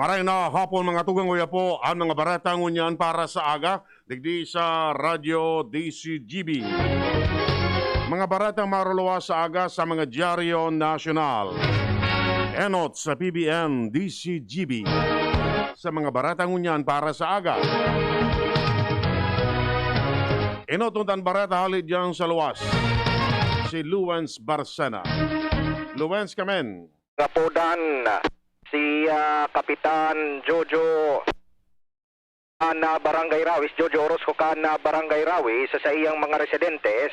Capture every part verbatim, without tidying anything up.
Maray na hapon, mga tugang, uya po an mga bareta ngunyan para sa aga, digdi sa Radyo D C G B. Mga bareta maruluwas sa aga sa mga dyaryo nasyonal. Enot sa P B N D C G B. Sa mga bareta ngunyan para sa aga. Enot undan bareta hali diyan sa luwas. Si Luwens Barcena. Luwens, kamen. Kapudan, si, ah, Kapitan Jojo kan, ah, Barangay Rawis, Jojo Orozco kan, ah, Barangay Rawis, sa saiyang mga residentes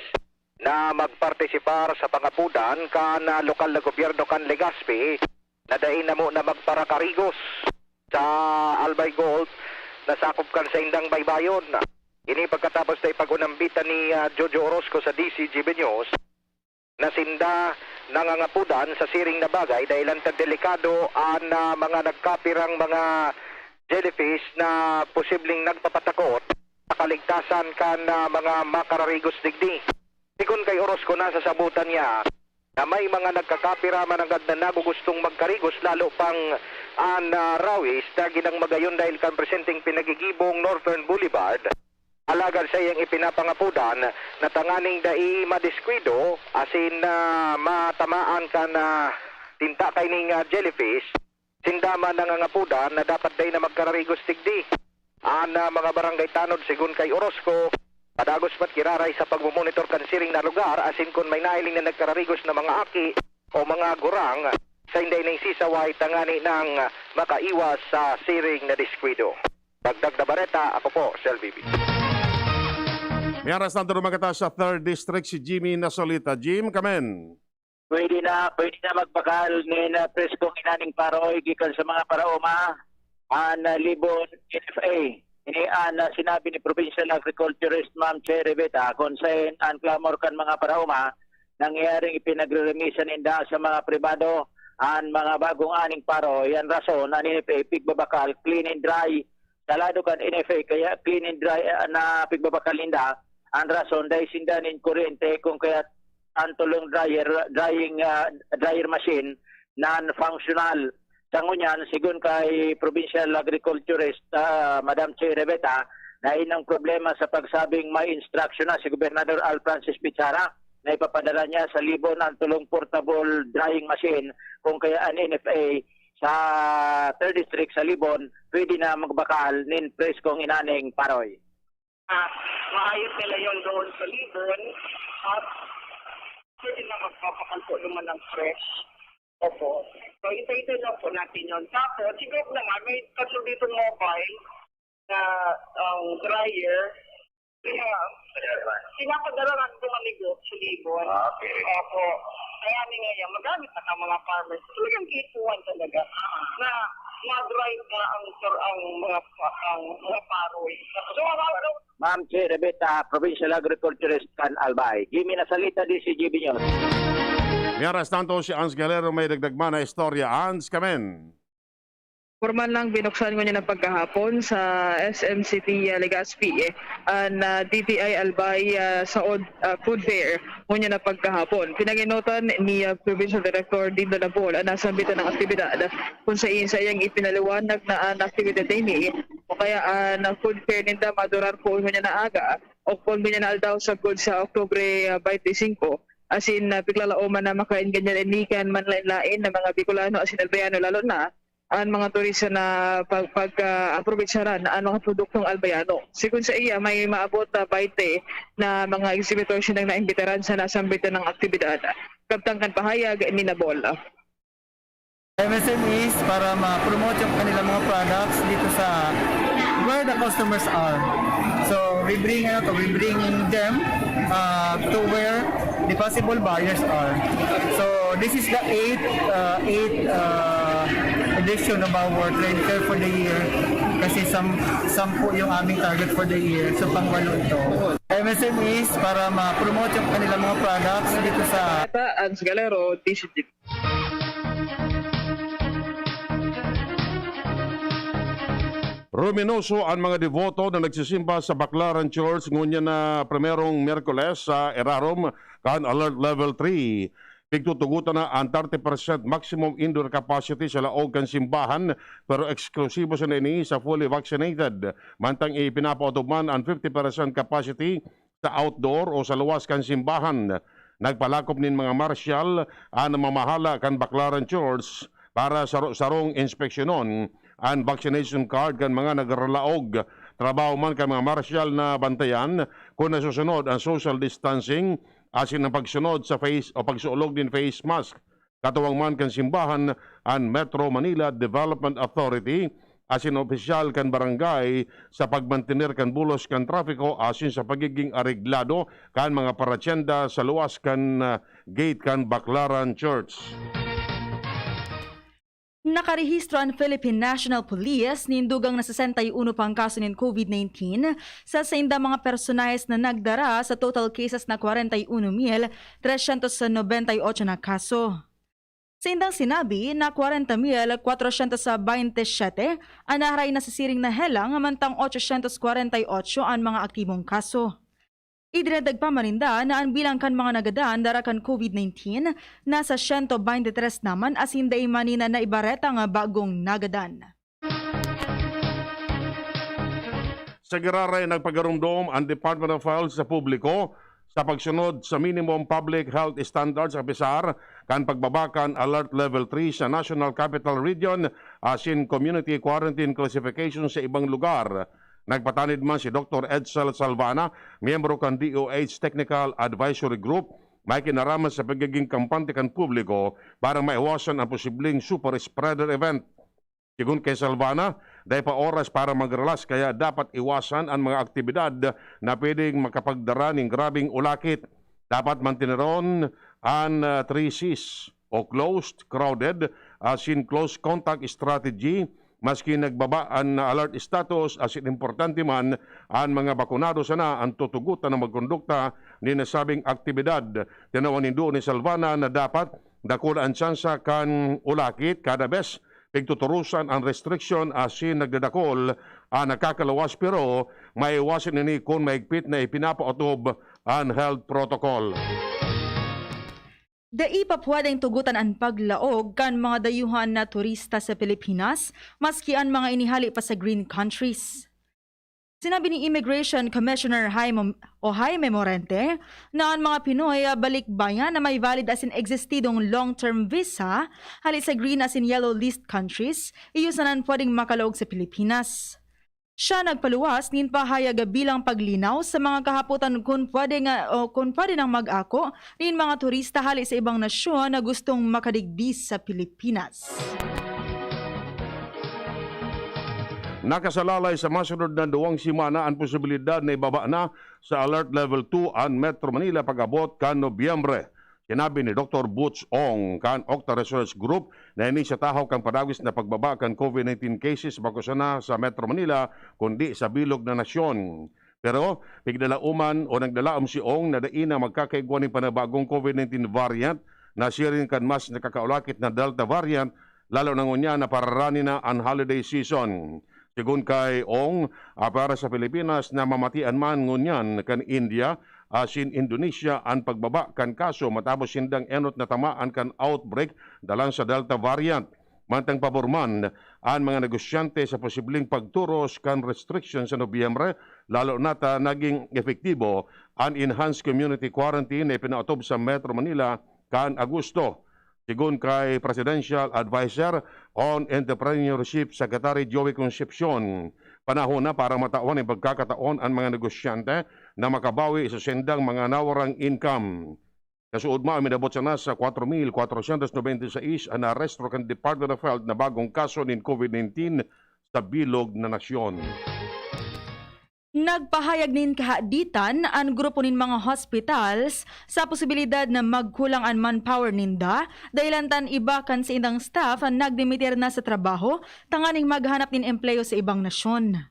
na magpartisipar sa pangapudan kan, ah, lokal na gobyerno kan Legazpi na dai na mo na magparakarigos sa Albay Golf na sakop kan saindang baybayon. Ini pagkatapos na ipag-unambitan ni, ah, Jojo Orozco sa D C G B News na sinda nangangapudan sa siring na bagay dahilan ta delikado an, ah, mga nagkapirang mga jellyfish na posibleng nagpapatakot sa kaligtasan kan, ah, mga makararigos digdi. Sigon kay Orozco, nasasabotan niya na may mga nagkakapira mananggad na nagugustong magkarigos lalo pang an, ah, Rawis na ginang magayon dahil kan presenteng pinagigibong Northern Boulevard. Alagad sa iyang ipinapangapudan na tanganing dai madiskuido asin, ah, matamaan kan, ah, tinta kaining, ah, jellyfish, sinda man nangangapudan na dapat dai na magkararigos digdi. An, ah, mga barangay tanod, sigon kay Orozco, padagos man giraray sa pagmomonitor kan siring na lugar asin kun may nahiling na nagkararigos na mga aki o mga gurang, sa inday na isisaway tangani nang makaiwas sa siring na diskuido. Dagdag na bareta, ako po, Sel Bibi. Miaras na durumaga ta sa third District si Jimmy Nasolita. Jim, kamen. Pwede na, pwede na magbakal nin, ah, preskong inaning paroy gikan sa mga paraoma an, ah, Libon N F A. Ini an, ah, sinabi ni Provincial Agriculturist Ma'am Che Reveta, kun saen an klamor kan mga paraoma nangyaring ipinagreremisa ninda sa mga pribado an mga bagong aning paroy. An rason, an N F A pigbabakal, clean and dry, sa lado kan N F A, kaya clean and dry, ah, na pigbabakal ninda. An rason, dai sinda nin kuryente, kun kaya an tulong dryer, drying, ah, dryer machine, non-functional. Sa ngunyan, sigon kay Provincial Agriculturist, ah, Madam Che Reveta, na inong problema sa pagsabing may instruction na si Gobernador Al Francis Bichara na ipapadala niya sa Libon ang tulong portable drying machine, kun kaya an N F A sa third District sa Libon, pwede na magbakal nin preskong inaning paroy. Ah, maayos nila yun doon sa Libon. At pwede na magpapakal po naman ng fresh. Opo. So, hintay-hintay lang po natin yun. Tapos, siguro naman, may tatlo dito mobile na, um, dryer. Kaya, pinapadala natin sa Manigop, sa Libon. Ah, okay. Opo. Kaya ni ngayon, magamit na ang mga farmers. Talagang ipuan talaga na ma-dry na ang, ang mga pa-, ang mga paroy. So, ang Ma'am Che Reveta, Provincial Agriculturist kan Albay. Jimmy Nasalita, D C G B News. Mientras tanto, si Ans Galero may dagdag man na istorya. Ans, kamen. Pormal nang binuksan ngunyan na pagkahapon sa S M City, ah, Legazpi, eh, an, ah, D T I Albay, ah, Saod, ah, Food Fair ngunyan na pagkahapon. Pinangenotan ni, ah, Provincial Director Dindo Labol an nasambitan na aktibidad, kung sain saiyang ipinaliwanag na an aktibidad na ini o kaya an, ah, food fair ninda madurar po ngunyan na aga o kung ngunyan na aldaw sagkod sa Oktubre, ah, twenty-five, asin, ah, piglalaoman na makain ngunyan ini kan manlaen-laen na mga Bicolano asin Albaiano, lalo na an mga turista na pag-, pag-, ah, aprobetsaran an mga produktong Albaiano. Sigon saiya, may maabot, ah, baynte na mga exhibitor sinda naimbitaran sa nasambitan na aktibidad. Kabtang kan pahayag ni Nabol. M S M Es para ma-promote yung kanilang mga products dito sa where the customers are. So, we bring, ano to, we bring them, uh, to where the possible buyers are. So, this is the eighth, uh, eighth, uh, edition of our trade fair for the year. Kasi sam-, sampu yung aming target for the year. So, pangwalo ito. M S M Es para ma-promote yung kanilang mga products dito sa Ata, Ans Galero, D C G. Ruminoso an mga deboto na nagsisimba sa Baclaran Church ngunyan na primerong Miyerkules sa irarom kan Alert Level three. Pigtutugotan na an thirty percent maximum indoor capacity sa laog kan simbahan, pero eksklusibo sana ini sa fully vaccinated. Mantang ipinapaotob man an fifty percent capacity sa outdoor o sa luwas kan simbahan. Nagpalakop nin mga marsyal an namamahala kan Baclaran Church para saro-sarong inspeksyonon an vaccination card kan mga nagralaog. Trabaho man kan mga marsyal na bantayan kun nasusunod ang social distancing asin ang pagsunod sa face o pagsulog nin face mask. Katuwang man kan simbahan an Metro Manila Development Authority asin opisyal kan barangay sa pagmantener kan bulos kan trapiko asin sa pagiging areglado kan mga paratyenda sa luwas kan, ah, gate kan Baclaran Church. Nakarehistro an Philippine National Police nin dugang na sesenta y uno pang kaso nin COVID nineteen sa saindang mga personahes na nagdara sa total cases na kwarenta y uno mil tresyentos nobenta y ocho na kaso. Saindang sinabi na kwarenta mil kwatrosyentos baynte siyete an naharay na sa siring na helang, mantang otsosyentos kwarenta y otso an mga aktibong kaso. Idinagdag pa man ninda na an bilang kan mga nagadan dara kan COVID nineteen nasa siyento baynte tres naman, asin dai man nin naibaretang bagong nagadan. Sa giraray, nagpagarumdom ang Department of Health sa publiko sa pagsunod sa Minimum Public Health Standards, APHESAR, kan pagbaba kan Alert Level three sa National Capital Region asin Community Quarantine Classification sa ibang lugar. Nagpatanid man si Doktor Edsel Salvana, miyembro kan D O H Technical Advisory Group, may kinaraman sa pagiging kampante kan publiko para maiwasan ang posibleng super spreader event. Sigon kay Salvana, dai pa oras para magralas, kaya dapat iwasan an mga aktibidad na pwedeng makapagdara nin grabeng ulakit. Dapat manteneron an, ah, three Cs o closed, crowded, asin close contact strategy. Maski nagbaba an alert status, asin importante man an mga bakunado sana an tutugotan na magkondukta nin nasabing aktibidad. Tinawan nindo ni Salvana na dapat dakula an tsansa kan ulakit kada bes pigtuturusan an restriksyon asin nagdadakul an nakakaluwas, pero maiwasan ini kun mahigpit na ipinapaotob an health protocol. Dai pa pwedeng tugotan an paglaog kan mga dayuhan na turista sa Pilipinas, maski an mga ini hale pa sa green countries. Sinabi ni Immigration Commissioner Jaime, o Jaime Morente na an mga Pinoy, ah, balikbayan na may valid asin existidong long-term visa hale sa green asin yellow list countries, iyo sana an pwedeng makalaog sa Pilipinas. Siya nagpaluwas nin pahayag bilang paglinaw sa mga kahapotan kun pwede nga, o kun pwede nang mag-ako nin mga turista hale sa ibang nasyon na gustong makadigdi sa Pilipinas. Nakasalalay sa masunod na duwang semana an posibilidad na ibaba na sa Alert Level two an Metro Manila pag-abot kan Nobyembre. Sinabi ni Doktor Boots Ong kan Octa Research Group na ini sa tahaw kan padagos na pagbaba kan COVID nineteen cases bako sana sa Metro Manila, kundi sa bilog na nasyon. Pero pigdalaoman o nagdalaom si Ong na dai na magkakaigwa nin panibagong COVID nineteen variant na siring kan mas nakakaulakit na Delta variant, lalo na ngunyan na pararani na an holiday season. Sigon kay Ong, ah, para sa Pilipinas, namamatian man ngunyan kan India asin Indonesia an pagbaba kan kaso matapos sindang enot na tamaan kan outbreak dalan sa Delta variant. Mantang pabor man an mga negosyante sa posibleng pagturos kan restriction sa Nobyembre, lalo na ta naging epektibo an enhanced community quarantine na ipinaotob sa Metro Manila kan Agosto. Sigon kay Presidential Adviser on Entrepreneurship Secretary Joey Concepcion, panahon na para matawan nin pagkakataon an mga negosyante na makabawi sa sindang mga nawarang income. Kasuodma, minabot sana sa kwatro mil kwatrosyentos nobenta y seis an naarestro kan Department of Health na bagong kaso nin COVID nineteen sa bilog na nasyon. Nagpahayag nin kahaditan an grupo nin mga hospitals sa posibilidad na magkulang an manpower ninda, dahelan ta an iba kan saindang staff an nagdimitir na sa trabaho tanganing maghanap nin empleo sa ibang nasyon.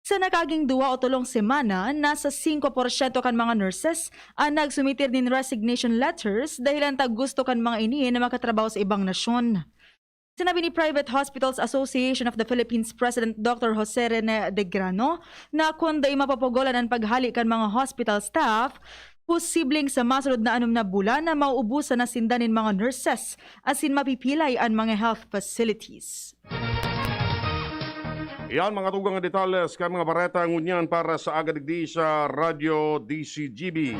Sa nakaaging duwa o tolong semana, nasa singko porsyento kan mga nurses an nagsumitir nin resignation letters dahelan ta gusto kan mga ini na makatrabaho sa ibang nasyon. Sinabi ni Private Hospitals Association of the Philippines President Doctor Jose Rene De Grano na kun dai mapapugolan an paghali kan mga hospital staff, Posibleng sa masunod na anom na bulan na mauubusan na sinda nin mga nurses asin mapipilay an mga health facilities. Iyan mga tugang na detalles kan mga bareta ngunyan para sa aga digdi sa Radyo D C G B.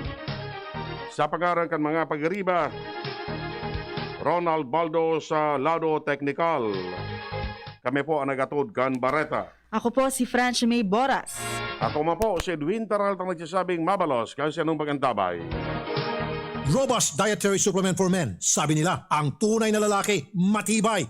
Sa pangaran kan mga pagiriba, Ronald Baldo sa lado teknikal. Kami po ang nagatod kan bareta. Ako po si French May Boras. Ako man po si Edwin Peralta nagsasabing mabalos kan sinong pag-antabay. Robust Dietary Supplement for Men. Sabi nila, ang tunay na lalaki, matibay,